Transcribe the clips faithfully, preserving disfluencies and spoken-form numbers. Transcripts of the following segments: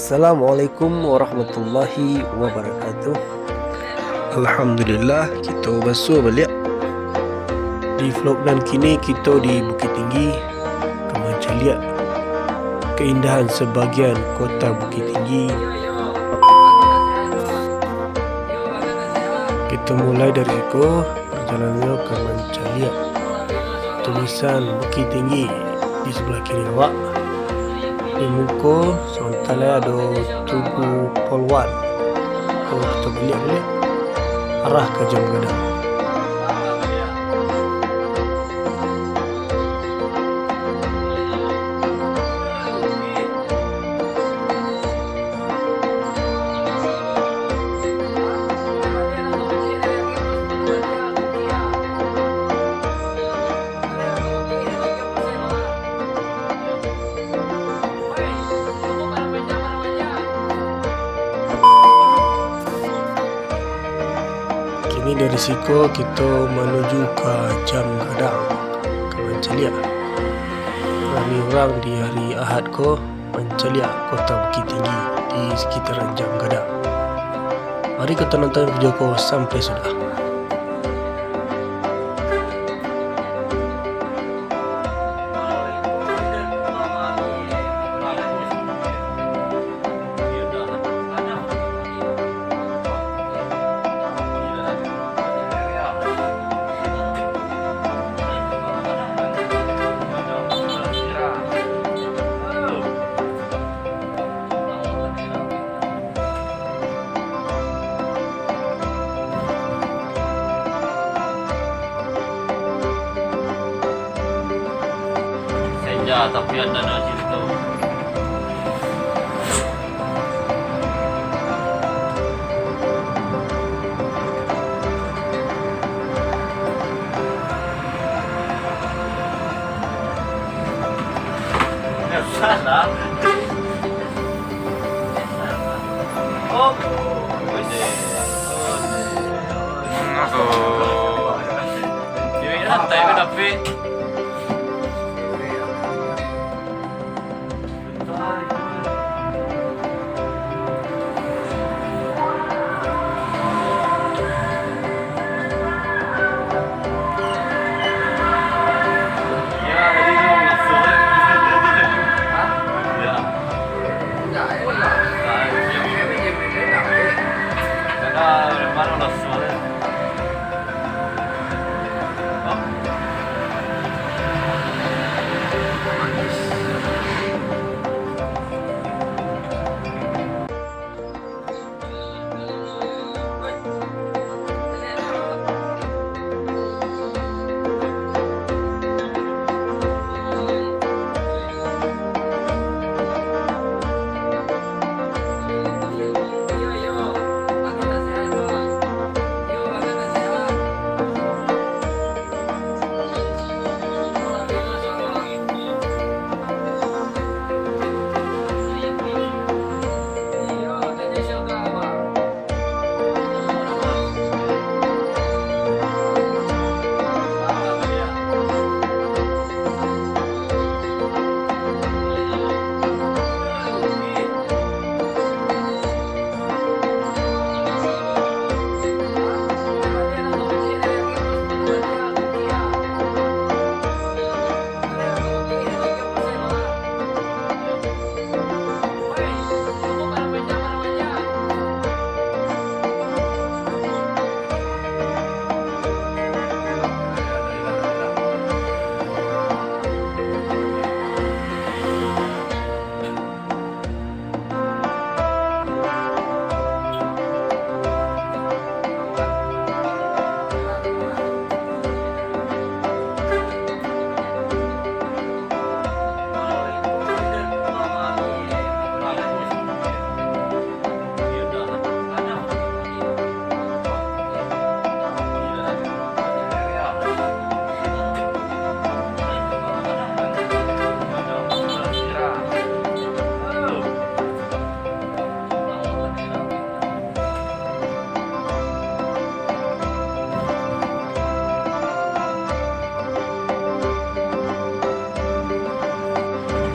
Assalamualaikum warahmatullahi wabarakatuh. Alhamdulillah, kito basuo baliak. Di vlog nan kini, kito di Bukittinggi, ka mancaliak keindahan sabagian kota Bukittinggi. Kito mulai dari siko, parjalanannyo ka mancaliak tulisan Bukittinggi di sabalah kiri awak. Di muko, sabanta lai ado Tugu Polwan. Kalau kito baliak-baliak, arah ka Jam Gadang. Kini dari siko kito manuju ka Jam Gadang, ka mancaliak rami urang di hari Ahad ko, mancaliak kota Bukittinggi di sakitaran Jam Gadang. Mari kito nonton video ko sampai sudah. Senja, tapi anda nak cerita. Salah. Oh. Ini santai, tapi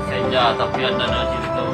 Senja, tapi anda nak cerita.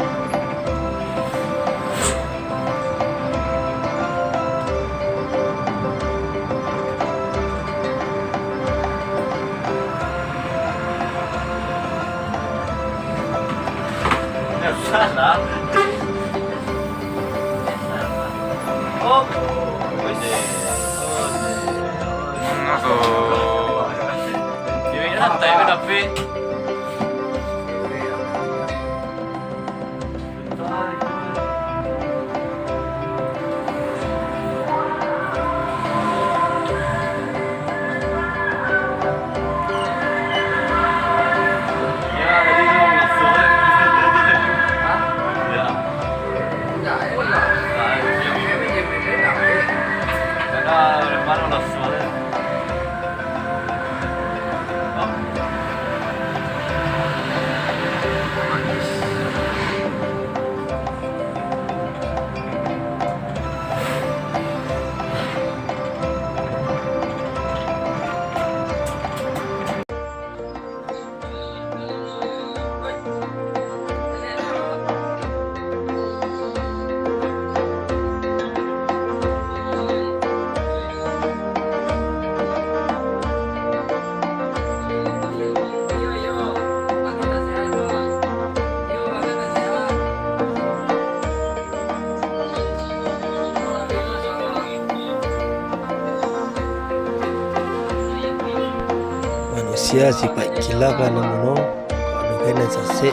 Manusia sipaik kilaf lah namonyo, kalau ado nan sasek,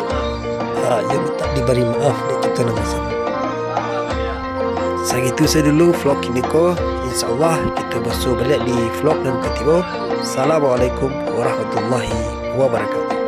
ah, iyo mintak dibari maaf dek kito nan basamo. Sagitu sajo dulu vlog kini ko. Insya Allah, kito basuo baliak di vlog nan katigo. Assalamualaikum warahmatullahi wabarakatuh.